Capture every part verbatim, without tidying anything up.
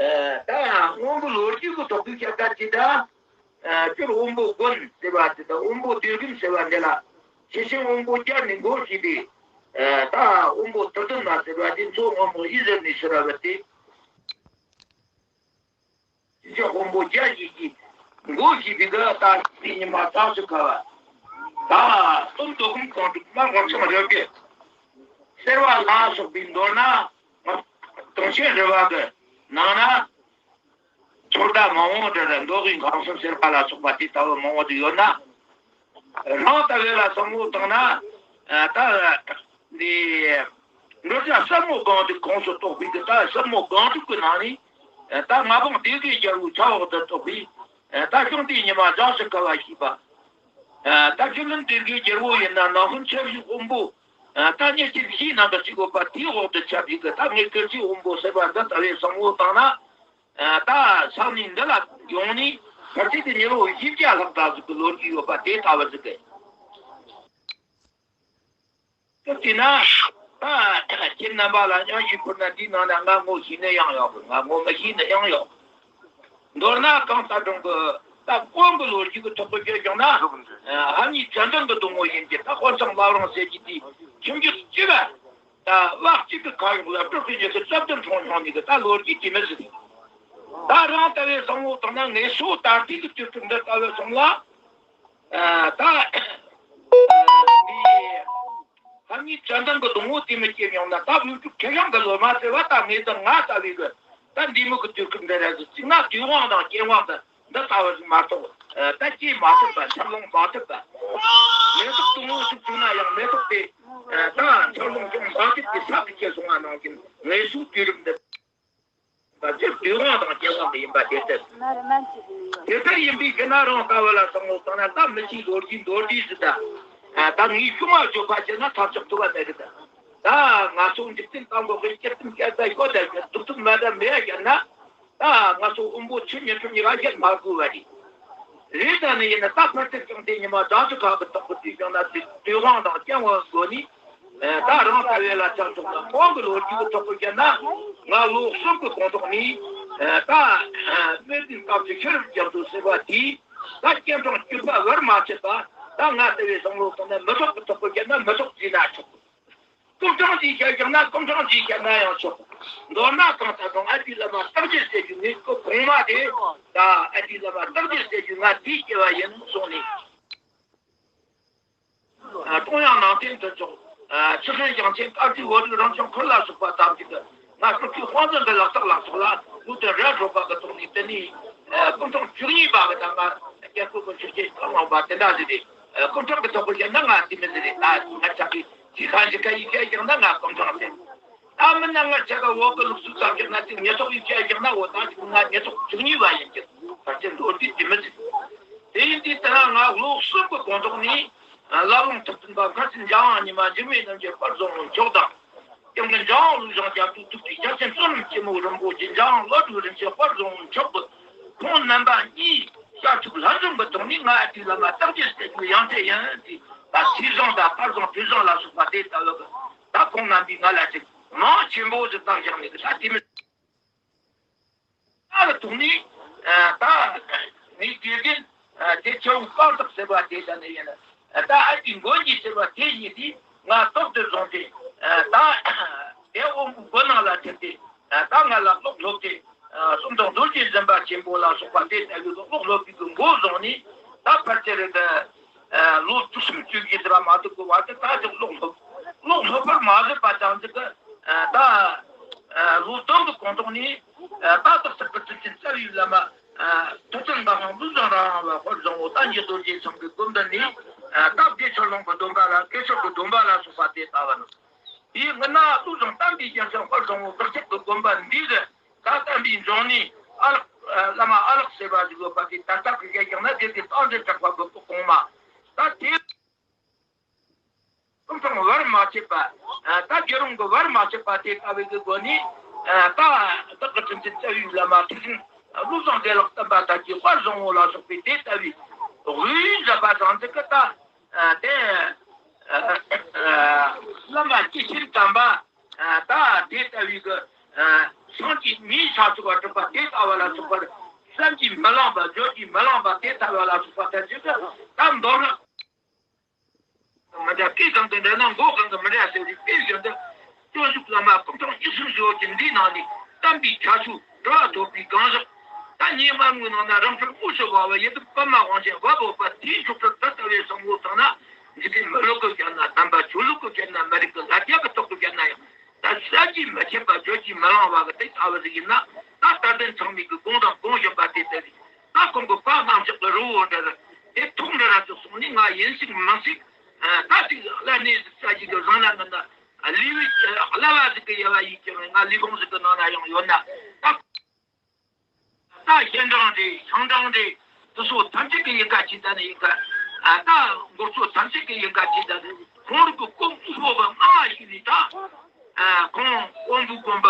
ད་སྔོན་གྱི་ལོ་རྒྱུས་ཀྱི་ཐོག་གི་སྐད་ཆ་ཅིག་ད། སྤྱིར་དབོན་པོ་དགོན་ཟེར་བ་དེ་དང་དབོན་པོ་དུས་རྒྱུན་ཟེར་བ་འདི་ལ་ཆེ་ཆུང་དབོན་པོ་བརྒྱ་ནས་འགོ་བྱས་ཏེ། ད་དབོན་པོ་དུ་ལྡན་མ་ཟེར་བ་དེ་མཚོ་སྔོན་མོ་ཡི་ཟེར་ནས་ཕྱི་ར་བ་དེ། ཆེ་ཆུང་དབོན་པོ་བརྒྱ་ཞིག་གིས་འགོ་བྱས་པའི་གི་ད་དེ་ཉི་མ་ཙག་ཙིག་ཁ་བ། ད་སྟོན་དོ་ཁུམ་གང་དུ་མ་གང་ཚང་རེད་པས། སེར་བ་ལ་སོགས་པའི་མདོར་ན་དོན་ཆེན་རེ་བ་གི་ནང་ན། ཚོར་ད་མང་བོ་འདྲ་ར་མདོ་དབུས་ཁམས་གསུམ་སེར་བ་ལ་སོགས་པ་དེ་ལྟ་བུ་མང་བོ་དུ་ཡོད་ན། རང་ལྟ་བུ་ལ་བསམ་བློ་བཏང་ན། ད་འདི་འགྲོ་ས་ཟབ་མོ་སྒང་དྲུག་ཁོངས་སུ་གཏོགས་པའི་གི་ད་ཟབ་མོ་སྒང་དྲུག་གི་ནང་ནས་ད་མངའ་འབངས་སྡེ་དགེ་རྒྱལ་པོའི་ཚ་འོག་ཏུ་གཏོགས་པའི་ད་ཤོང་སྡེ་ཉི་མ་བྲག་ཕུག་ཁ་བ་ཞེས་པ། ད་ཆུ་ལུང་སྡེ་དགེ་རྒྱལ་པོ་ཡིན་ན་ནང་ཁུལ་ཆབ་ཞུགས་དབོན་པོ། ད་ཉེ་ཆར་གཞིས་ནང་དུ་བཅུག་དགོས་པ་དེའི་འོག་ཏུ་ཆབ་ཞུགས་གི་ད་ངས་གལ་ཆེའི་དབོན་པོ་ཟེར་བ་འདི་ལྟ་བུའི་བསམ་བློ་བཏང་ན། ད་ས་གནས་འདི་ལ་ཡོང་ནས་ཕལ་ཆེར་དུ་མི་ལོ་བཞི་བརྒྱ་ལྷག་ཙམ་ཞིག་གི་ལོ་རྒྱུས་ཡོད་པ་དེ་ལྟ་བུ་ཞིག་གི། དེ་བྱས་ན་ད་ཁྱེད་རྣམ་པ་ལ་སྙན་ཞུ་ཕུལ་ན་འདིའི་ནང་ན་ང་ངོ་ཤེས་ན་ཡང་ཡོད་གི། ང་ངོ་མི་ཤེས་ན་ཡང་ཡོད་གི། མདོར་ན་གང་ལྟར་སྒྲུང་གི་ད་གོང་གི་ལོ་རྒྱུས་ཀྱི་ཐོག་གི་བཤད་བྱུང་ན། ཧ་ནི་ཙན་དན་གྱི་གདུང་བ་ཡིན་གྱི་ད་དཔོན་ཚང་བླ་བྲང་ཟེར་གྱི་དེ་ཁྱིམ་རྒྱུད་སྤྱི་བ། ད་བག་གཅིག་གི་ཁ་གཡོག་ལ་སྤྲོ་སྤྲོ་ཉེ་གི་རྩ་བདུན་འཁྲུངས་མྱོང་ནི་གི་ད་ལོ་རྒྱུས་དེ་མི་ཟིན། ད་རང་ལྟ་བའི་བསམ་བློ་བཏང་ན་ངེད་ཚོ་ད་ལྟའི་གི་དུས་སྐབས་འདི་ལྟ་བུ་སོང་ལ། ད་འདི་ཧ་ནི་ཙན་དན་གྱི་སྡོང་བོ་དེ་མི་སྐྱེ་མྱོང་ན་ད་ལུས་ཕྲུག་ཁེ་ཤང་གི་ལོ་མ་ཟེར་བ་ད་ངེད་ད་ང་ལྟ་བུའི་གི་ད་འདི་མོ་གི་དུས་སྐབས་འདི་ར་གི་གཅིག་ན་དུས་དབང་དང་རྐྱེན་དབང་དང་འདི་ལྟ་བུ་ཞིག་མ་གཏོགས་ད་སྐྱེ་མ་ཐུབ་པ་འཚར་ལོངས་མ་ཐུབ་པ། མེ་ཏོག་སྡོང་བོ་ཞིག་བྱུང་ན་ཡང་མེ་ཏོག་དེ་ད་འཚར་ལོངས་ཅུང་མ་ཐུབ་ཀྱི་ས་གི་སྐྱེ་སོང་བ་ནང་བཞིན་ངེད་ཚོའི་དུས་རབས་འདི། ད་སྤྱིར་དུས་དབང་དང་རྐྱེན་དབང་གི་ཡིན་པ་དེ་ལྟར། དེ་ལྟར་ཡིན་པའི་ཕྱིར་ན་རང་ལྟ་བུ་ལ་བསམ་བློ་བཏང་ན་ད་མི་ཚེའི་ལོ་རྒྱུས་མདོར་བསྡུས་ཟིག་ད། ད་ངས་ཆུང་བ་བརྗོད་པ་བྱས་ན་ཐབས་ཆག་ཐུབ་པ་མེད་གི་ད། ད་ང་ཚོ་འཇིག་རྟེན་དང་པོ་གི་སྤྱིར་བཏང་སྐད་ཆ་ཤོད་བསྡད་ཀྱི་སྡུག་སྡུག་མ་འདྲ་མེད་ཡ་ཀྱང་ན། ད་ང་ཚོ་དབུལ་པོ་ཆུ་མྱི་ཁྲོད་གཉིས་ཀ་བཤད་མ་དགོས་པ་རེད། རེད་ད་ནི་ཡིན་ན་ད་ཕར་ཚུར་ཀྱང་དེ་ཉི་མ་བདག་ཚོ་ཁག་གི་བདག་པོ་དུས་ཀྱང་ན་དུས་དུས་དབང་དང་རྐྱེན་དབང་སྒོ་ནས། ད་རང་ལྟ་བའི་ལ་ཆགས་ཐོག་ན་དབང་གི་ལོ་རྒྱུས་ཀྱི་ཐོག་གི་བཤད་ན་ང་ལོ་གསུམ་གྱི་གོང་ཐོག་ནས་ད་སྨེ་བདུན་སྐབས་ཀྱི་ཤེས་རབ་རྒྱ་མཚོ་ཟེར་བ་དེས་ད་སྐྱེ་འཕྲེང་བཅུ་པ་བར་མ་ཆད་པ་ད་ང་ལྟ་བའི་བསམ་བློ་བཏང་ན་མི་ཐོག་གི་ཐོག་གི་བཤད་ན་མི་ཐོག་བྱས་ན་ཆོག་གི། སྐུ་ཕྲེང་ཅིག་བཤད་ཀྱང་ན་སྐུ་ཕྲེང་ཅིག་བཤད་ན་ཡང་ཆོག་མདོར་ན་གང་ལྟར་ཀྱང་ཨ་ཏི་བླ་མ་རྟག་བརྒྱད་ཟེར་རྒྱུ་ངའི་སྐུ་གོང་མ་དེ་ད་ཨ་ཏི་བླ་མ་རྟག་བརྒྱད་ཟེར་རྒྱུ་ང་དེའི་སྐྱེ་བ་ཡིན་གསུངས་ནས། ཀྲུང་དབྱང་ནང་བསྟན་མཐུན་ཚོགས། སྤྱི་ཁྱབ་ཞིང་ཆེན་བཀའ་ཁྲི་བོད་རིགས་རང་སྐྱོང་ཁུལ་ལ་སོགས་པ་དང་གཅིག་ཏུ་ང་སྤྲུལ་སྐུ་དཔང་རྩ་འདི་ལག་རྟགས་ལ་སོགས་ལ་ལུགས་དེ་ར་སྒྲོག་པ་གི་ཐོག་ནས་དེ་ནས་སྐུ་ཕྲེང་བཅུ་གཉིས་པ་གི་ད་ང་རྒྱལ་སྐུ་གི་ཆོས་ཀྱི་བཀའ་གནང་བ་དེ་འདྲ་ཟིག་རེད། སྐུ་ཕྲེང་གི་ཐོག་གི་བཤད་ན་ང་དེ་མི་ཟིག་རེད། ད་ང་ཆག་གི་ཅི་ཁ་ཅི་ཁ་ཡི་བཤད་ཀྱང་ན་ང་སྐུ་ཕྲེང་ཟེར། ད་མིན་ན་ང་ཆ་ག་འོག་གི་ལུགས་སྲོལ་ཙམ་ཞིག་ན་དེ་ཉེ་ཐོག་ཡིན་ཆ་ཞིག་ན་འོ་ད་ཅིག་ང་ཉེ་ཐོག་བཅུ་གཉིས་པ་ཡིན་གྱི་ད་ཅི་མདོར་བསྡུས་དེ་མི་ཟིན། དེ་ཡིན་དུས་ད་ང་ལོ་གསུམ་གྱི་གོང་ཐོག་ནས་བླ་བྲང་ཐུབ་བསྟན་པ་མཁར་ཆེན་འཇམ་དབྱངས་ཉི་མ་འཇིགས་མེད་རྣམ་རྒྱལ་དཔལ་བཟང་པོ་མཆོག་དང་། སྐྱབས་མགོན་འཇམ་དབྱངས་ལུགས་བཟང་རྒྱ་མཚོ་ཐུགས་ཀྱི་རྒྱལ་ཆེན་བསོད་ནམས་ཆེན་མོ་རིན་པོ་ཆེ་འཇམ་དབྱངས་བློ་གྲོས་རིན་ཆེན་དཔལ་བཟང་པོ་མཆོག་གིས་ཁོང་རྣམ་པ་གཉིས་བཤད་ཐུབ་ལྷན་འཛོམས་ཀྱི་ཐོག་ནས་ང་ཨ་ཏི་བླ་མ་རྟག་བརྒྱད་ཟེར་རྒྱུ་ཡང་ཏེ་ཡིན་ཏེ་ད་ཚེས་བཟང་དང་དཔལ་བཟང་དུས་བཟང་ལ་སོགས་པ་དེ་ལྟ་བུ་གི་ད་ཁོང་རྣམ་པས་ང་ལ་ཅིག་མང་ཆེན་པོ་ཞིག་བཏང་བཞག་ནས་གི་ད་དེ་མི་ད་ལ་ཐོག་ནས་ད་ངའི་དགེ་རྒན་དེ་ཆེ་བོ་དཀར་རྟགས་ཟེར་བ་དེ་ད་ནས་ཡིན་ད་ཨ་ཏི་མགོན་གྱི་ཟེར་བ་དེ་ཡིན་དུས་ང་ཐོག་ཏུ་བཟུང་སྟེ་ད་དེ་དབོན་པོའི་སྒོ་ནང་ལ་ཐིམ་སྟེ་ད་ང་ལ་ཀློག་སློབ་སྟེ། སུམ་རྟགས་རྡོ་རྗེ་འཛིན་པ་ཆེན་པོ་ལ་སོགས་པ་དེ་ལྟ་བུའི་ཀློག་སློབ་པའི་གི་མགོ་བཟུང་ནས་ད་ཕལ་ཆེར་གི་ལོ་དྲུག་གསུམ་བཅུ་བཞི་དེ་ར་མ་ཐུག་གི་བར་དུ་ད་ཅིག་ཀློག་སློབ་ཀློག་སློབ་པར་མ་བཟོད་པ་ཙམ་ཅིག་གི་ད་ལོ་བདུན་གི་གོང་ཐོག་ནས་ད་དག་ས་ཀི་ཐུབ་ཆེན་རྩ་བའི་བླ་མ་ཐུབ་བསྟན་སྒང་ལུགས་བཟང་རང་དབང་བ་དཔལ་བཟང་པོ་ད་འཇུ་རྡོ་རྗེ་ཚང་གི་དགོན་པ་ནས་ད་བདེ་ཆེན་ལུང་པའི་སྡོམ་པ་ལ་སྐྱེས་མཆོག་གི་སྡོམ་པ་ལ་སོགས་པ་དེ་ལྟ་བུ་ནི། དེའི་སྔོན་ན་ལུགས་བཟང་དམ་པའི་རྒྱལ་མཚན་དཔལ་བཟང་པོ་བདག་ཅག་གི་དགོན་པ་འདི་གི་ད་དམ་པའི་འབྱུང་གནས་ཨ་ལགས། བླ་མ་ཨ་ལགས་ཟེར་བ་ཞིག་ཡོད་པ་དེ་ད་ལྟ་གི་སྐད་ཀྱང་ན་དེ་དེ་རྟགས་འཛིན་གྲགས་པ་གི་སྐུ་གོང་མ། ད་དེ་སྐུ་ཕྲེང་བར་མ་ཆད་པ། ད་རྒྱལ་རོང་གི་བར་མ་ཆད་པ་དེ་ལྟ་བུའི་གི་སྒོ་ནས་ད་བདག་གི་དྲིན་ཅན་རྩ་བའི་བླ་མ་ཐུགས་སྲས་ལུགས་བཟང་བདེ་ལེགས་བསྟན་པ་དར་རྒྱས་དཔལ་བཟང་པོ་ལ་སོགས་པའི་དེ་ལྟ་བུའི་དབུས་མཛད་པ་དང་དེ་གི་ད། དེ་བླ་མ་སྐྱེས་ཆེན་དམ་པ་ད་དེ་ལྟ་བུའི་གི་ སངས་རྒྱས་མིའི་ཆ་ཚུགས་པ་གྲུབ་པ་དེ་ལྟ་བ་ལ་སོགས་པར། བསམ་གྱིས་མི་ལང་བ། བརྗོད་ཀྱིས་མི་ལང་བ་དེ་ལྟ་བ་ལ་སོགས་པ་ཐམས་ཅད་ཀྱི་ད་མདོར་ན། མི་འདྲ་སྐད་གང་དུ་འདྲ་ན་མགོ་གང་གི་མི་འདྲ་ཟེར་བའི་དཔེ་བཞིན་དུ། སྐྱབས་མགོན་བླ་མ་སྐུ་ཕྲེང་ཉེར་གསུམ་བཞི་བོ་ཅིག་འདིའི་ནང་ནས་བསྟན་པའི་ཁྱད་ཆོས་དྲི་བ་དོགས་པའི་གང་ཟག་ད་ཉེ་མ་སྔོན་ནང་ན་རང་སྲོག་དབུ་ཞི་བ་བ་ཡི་དམ་པདྨ་དབང་ཆེན་བ་བོ་པ་དེའི་ཕྱོགས་སུ་དེ་ལྟ་བུའི་བསམ་བློ་བཏང་ན། འཇིག་རྟེན་མི་ལུགས་ཀྱི་བཤད་ན་དམ་པ། ཆོས་ལུགས་ཀྱི་བཤད་ན་མི་རིགས་ཀྱི་ལ་རྒྱ་གི་ཐོག་ཏུ་བཤད་ན་ཡང་། ད་བསམ་གྱིས་མི་ཁྱབ་པ། བརྗོད་ཀྱིས་མི་ལང་བ་གི་དེ་ལྟ་བུ་ཟིག་ཡིན་ན། ད་དད་ལྡན་ཚང་མས་གི་དགོངས་དང་དགོངས་བཞིན་པ་དེ་ལྟ་བུ། ད་ཁོང་གི་བཀའ་གནམ་ལྕགས་ཀྱི་རི་བོ་འདྲ་ར། དེ་ཐོག་འདྲ་ར་ཅིག་སོང་ནས་ང་ཡིན་ཞིག་མིན་ཞིག་ད་ཅིག་ཀླད་སྣེ་ཟིག་ས་ཞིག་གི་བཟང་ན་མིན་ན། ལུས་པའི་ཀླད་པ་ཟིག་གི་དབྱེ་བ་ཡིན་ཀྱང་ང་ལུས་ཕུང་ཟིག་གི་ནང་ན་ཡང་ཡོད་ན། ད་ད་ཞིང་གྲངས་རེད། ཆང་གྲངས་རེད། དེ་ཚོ་ཐམས་ཅད་ཀྱི་ཡིན་ཁ་ཅིག་ད་ནི་ཡིན་ཁ། ཨ་ད་མགོ་ཚོ་ཐམས་ཅད་ཀྱི་ཡིན་ཁ་ཅིག་ད་ནི་ཁོང་རིག་གི་ཀོང་ཀུ་ཧོ་བ་སྨྲ་བ་ཞིག་ནི་ད། ཨ་ཁོང་དབང་པོའི་དགོན་པ་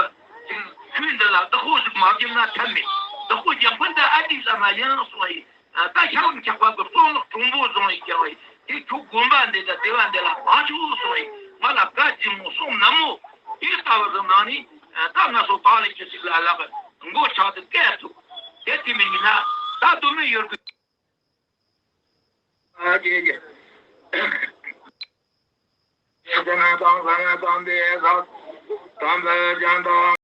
ཅིག་ཆོས་འདི་ལ་བདག་པོ་ཞིག་མ་བརྒྱབ་ན་ཐབས་མེད། བདག་པོ་རྒྱག་ཕན་འདི་ཨ་ཏི་བླ་མ་ཡིན་གསུངས་ཡིན། ད་ཤ་རམ་ཆག་པ་གི་གཙོ་ལག་གྲུང་པོ་བཟུང་ཡིན་ཀྱང་ཡིན། དེ་ཁྱོད་དགོན་པ་འདི་དང་སྡེ་བ་འདི་ལ་མ་ཆུག་གསུངས་ཡིན། ང་ལ་བཀའ་ཇི་མོ་གསུང་ན་མོ། དེ་ལྟ་བུ་གི་ནང་ནས་ད་ང་ཚོ་བདག་ལ་ཅི་ཞིག་ལ་ལག་མགོ་ཆག་ཏུ་བཀལ་ཐུབ། དེ་དེ་མིན་ཡིན་ན་ད་དུ་མི་ཡོད་གི། ཨ་ཀྱེ་ཀྱེ། དེ་ན་དང་ས་ན་དང་དེ་ས་དང་ལ་ཅང་དང་།